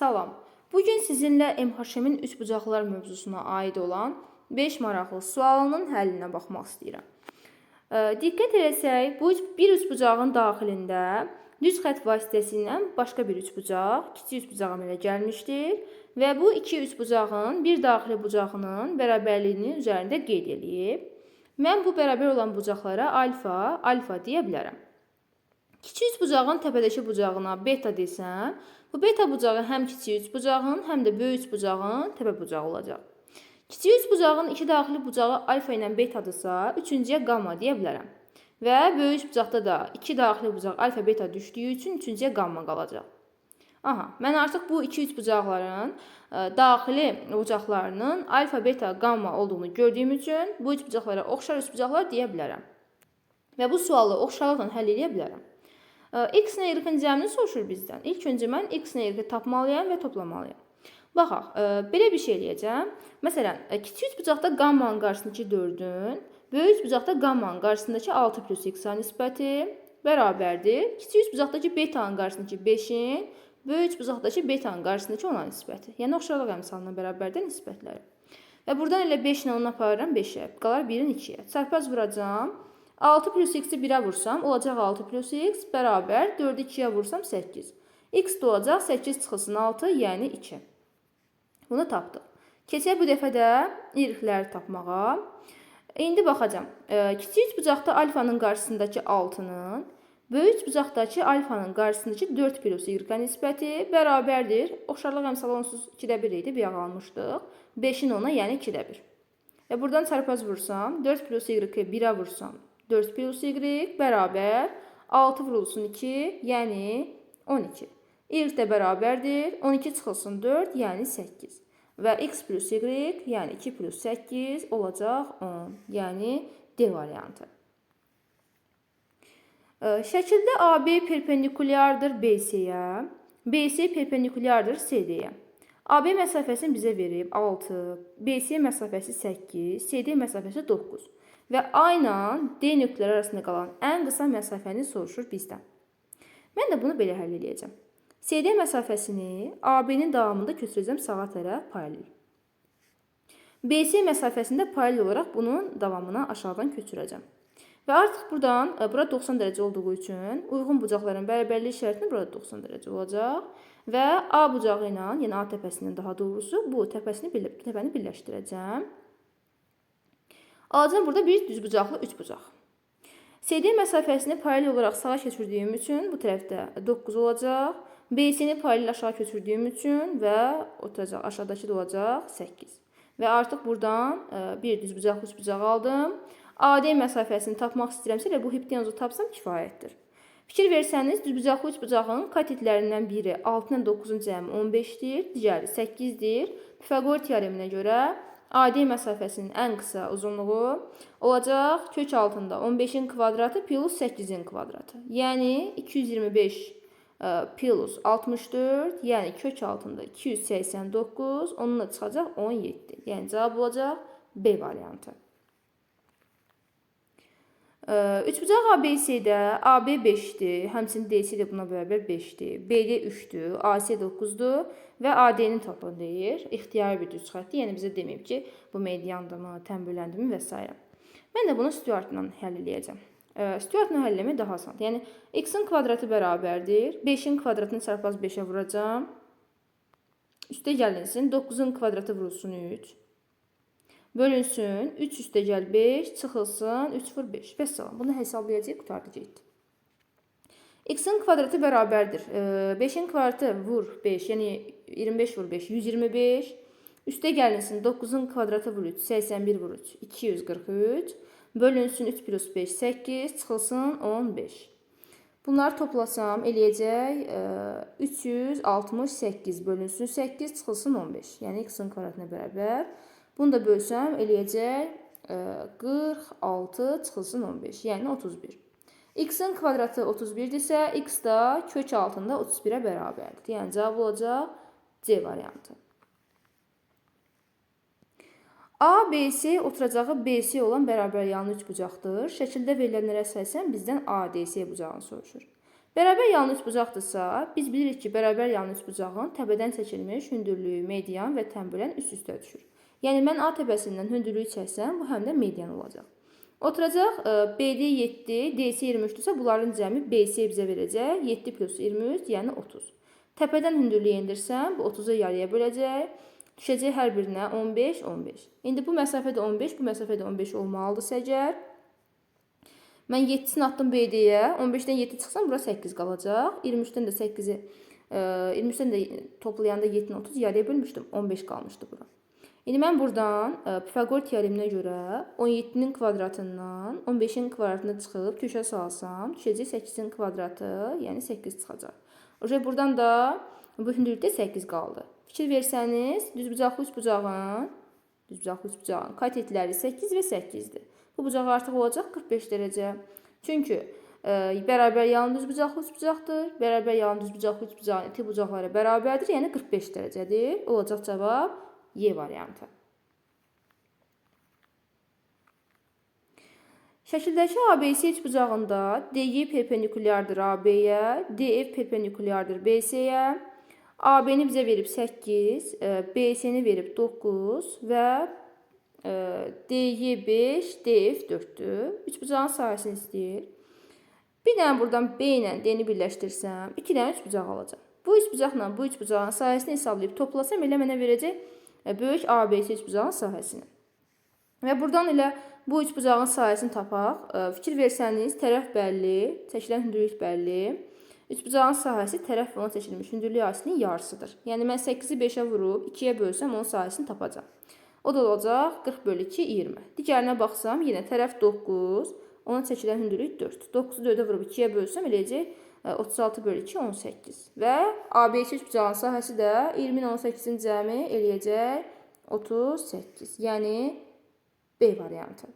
Salam. Bugün sizinlə MHM-in üçbucaqlar mövzusuna aid olan 5 maraqlı sualının həllinə baxmaq istəyirəm. Diqqət eləsək, bu bir üçbucağın daxilində düz xətt vasitəsilə başqa bir üçbucaq, kiçik üçbucaq əmələ gəlmişdir və bu iki üçbucağın bir daxili bucağının bərabərliyinin üzərində qeyd eləyib. Mən bu bərabər olan bucaqlara alfa, alfa deyə bilərəm. Kiçik üçbucağın təpədəki bucağına beta desəm, bu beta bucağı həm kiçik üçbucağın, həm də böyük üçbucağın təpə bucağı olacaq. Kiçik üçbucağın iki daxili bucağı alfa ilə betadırsa, üçüncüyə qamma deyə bilərəm. Və böyük üçbucaqda da iki daxili bucaq alfa beta düşdüyü üçün üçüncüyə qamma qalacaq. Aha, mən artıq bu iki üçbucaqların daxili bucaqlarının alfa, beta, qamma olduğunu gördüyüm üçün bu üçbucaqlara oxşar üçbucaqlar deyə bilərəm. Və bu sualı oxşarlıqla həll edə bilərəm. X ilə Y-in cəmini soruşur bizdən. İlk öncə mən X ilə Y-i tapmalıyam və toplamalıyam. Baxaq, belə bir şey eləyəcəm. Məsələn, kiçik üçbucaqda qammanın qarşısındakı 4-ün, böyük üçbucaqda qammanın qarşısındakı 6 plus x-a nisbəti bərabərdir. Kiçik üçbucaqdakı betanın qarşısındakı 5-in, böyük üçbucaqdakı betanın qarşısındakı 10-a nisbəti. Yəni, oxşarlıq əmsalına bərabərdir nisbətləri. Və buradan elə 5 ilə 10 aparıram 5-ə, qalar 1-in 2-yə. Çarpaz vuracağam. 6 plus x-i 1-ə vursam, olacaq 6 plus x bərabər 4-ü 2-yə vursam 8. X də olacaq 8 çıxılsın 6, yəni 2. Bunu tapdıq. Keçək bu dəfə də y-ləri tapmağa. İndi baxacağam. Kiçik üçbucaqda alfanın qarşısındakı 6-nın, böyük üçbucaqdakı alfanın qarşısındakı 4 plus y-ə nisbəti bərabərdir. Oxşarlıq əmsalı onsuz 2-də 1 idi, bir almışdıq. 5-in 10-a, yəni 2-də 1. Və buradan çarpaz vursam, 4 plus y-i 1-ə vursam, 4 plus y bərabər 6 vurulsun 2, yəni 12. Y də bərabərdir. 12 çıxılsın 4, yəni 8. Və x plus y, yəni 2 plus 8 olacaq 10. Yəni D variantı. Şəkildə AB perpendikulyardır BC-yə, BC perpendikulyardır CD-yə. AB məsafəsini bizə verib 6, BC məsafəsi 8, CD məsafəsi 9. Və A ilə D nöqteləri arasında qalan ən qısa məsafəni soruşur bizdən. Mən də bunu belə həll eləyəcəm. CD məsafəsini AB-nin davamında köçürəcəm sağa tərəf paralel. BC məsafəsini də paralel olaraq bunun davamına aşağıdan köçürəcəm. Və artıq buradan, bura 90 dərəcə olduğu üçün uyğun bucaqların bərabərliyi şərtini burada 90 dərəcə olacaq. Və A bucağı ilə, yəni A təpəsindən daha doğrusu, bu təpəsini, təpəni birləşdirəcəm. Alacağım burada bir düzbucaqlı üçbucaq. CD məsafəsini paralel olaraq sağa köçürdüyüm üçün bu tərəfdə 9 olacaq. BC-ni paralel aşağı köçürdüyüm üçün və oturacaq, aşağıdakı də olacaq 8. Və artıq buradan bir düzbucaqlı üçbucaq aldım. AD məsafəsini tapmaq istəyirəmsə, elə bu hipotenuzu tapsam kifayətdir. Fikir versəniz, düzbucaqlı üçbucağın katetlərindən biri 6 ilə 9-un cəmi 15-dir, digəri 8-dir. Pifaqor teoreminə görə AD məsafəsinin ən qısa uzunluğu olacaq kök altında 15-in kvadratı plus 8-in kvadratı. Yəni 225 plus 64, yəni kök altında 289, onunla çıxacaq 17. Yəni cavab olacaq B variantı. Üçbucaq ABC-də AB 5-dir, həmçinin DC də buna bərabər 5-dir, BD 3-dür, AC 9-dur və AD-nin tapın deyir. İxtiyari bir düz xəttdir, yəni bizə deməyib ki, bu mediandırmı, tənbürləndimi və s. Mən də bunu Stuartla həll eləyəcəm. Stuartla həll eləmək daha asandır. Yəni x-in kvadratı bərabərdir. 5-in kvadratını çarpaz 5-ə vuracağam. Üstə gəlinsin, 9-un kvadratı vurulsun 3. Bölünsün, 3 üstə gəl 5, çıxılsın, 3 vur 5. Vəssalam, bunu hesablayacaq, qurtardı getdi. X-in kvadratı bərabərdir. 5-in kvadratı vur 5, yəni 25 vur 5, 125. Üstə gəlinsin, 9-un kvadratı vur 3, 81 vur 3, 243. Bölünsün, 3 plus 5, 8, çıxılsın, 15. Bunları toplasam eləyəcək 368 bölünsün 8, çıxılsın 15. Yəni x-in kvadratına bərabər. Bunu da bölsəm eləyəcək 46 çıxılsın 15, yəni 31. X-in kvadratı 31-dirsə, x da kök altında 31-ə bərabərdir. Yəni cavab olacaq C variantı. ABC oturacağı BC olan bərabər yanlı üçbucaqdır. Şəkildə verilənlərə əsasən bizdən ADC bucağını soruşur. Bərabər yanlı üçbucaqdırsa, biz bilirik ki, bərabər yanlı üçbucağın təpədən çəkilmiş hündürlüyü, median və tənbölən üst-üstə düşür. Yəni mən A təpəsindən hündürlüyü çəksəm, bu həm də median olacaq. Oturacaq BD 7, DC 23-dürsə, bunların cəmi BC bizə verəcək 7 plus 23, yəni 30. Təpədən hündürlüyü endirsəm, bu 30-u yarıya böləcək. Düşəcək hər birinə 15, 15. İndi bu məsafə də 15, bu məsafə də 15 olmalıdırsa əgər, mən 7-sini atdım BD-yə, 15-dən 7 çıxsam bura 8 qalacaq. 23-dən də 8-i, 23-dən də toplayanda 7-ni 30 yarıya bölmüşdüm, 15 qalmışdı bura. İndi mən buradan Pifaqor teoreminə görə 17-nin kvadratından 15-in kvadratını çıxıb köşə salsam, düşəcək 8-in kvadratı, yəni 8 çıxacaq. Oje buradan da bu hündürlükdə 8 qaldı. Fikir versəniz, düzbucaqlı üçbucağın katetləri 8 və 8-dir. Bu bucaq artıq olacaq 45 dərəcə. Çünki bərabər yanlı düzbucaqlı üçbucaqdır. Bərabər yanlı düzbucaqlı üçbucağın iti bucaqları bərabərdir, yəni 45 dərəcədir. Olacaq cavab Y variantı. Şəkildəki ABC üçbucağında DY perpendikulyardır AB-yə, DF perpendikulyardır BC-yə. AB-ni bizə verib 8, BC-ni verib 9 və DY 5, DF 4-dür. Üçbucağın sahəsini istəyir. Bir dənə buradan B ilə D-ni birləşdirsəm, 2 dənə üçbucaq alacaq. Bu üçbucaqla bu üçbucağın sahəsini hesablayıb toplasam, elə mənə verəcək böyük ABC üçbucağın sahəsini. Və buradan elə bu üçbucağın sahəsini tapaq. Fikir versəniz, tərəf bəlli, çəkilən hündürlük bəlli. Üçbucağın sahəsi tərəf və ona çəkilmiş hündürlük asilinin yarısıdır. Yəni mən 8-i 5-ə vurub 2-yə bölsəm onun sahəsini tapacağam. O da olacaq 40 bölü 2, 20. Digərinə baxsam, yenə tərəf 9, ona çəkilən hündürlük 4. 9-u 4-ə vurub 2-yə bölsəm eləyəcək 36 bölü 2, 18. Və ABC üçbucağın sahəsi də 20 ilə 18-in cəmi eləyəcək 38. Yəni B variantı.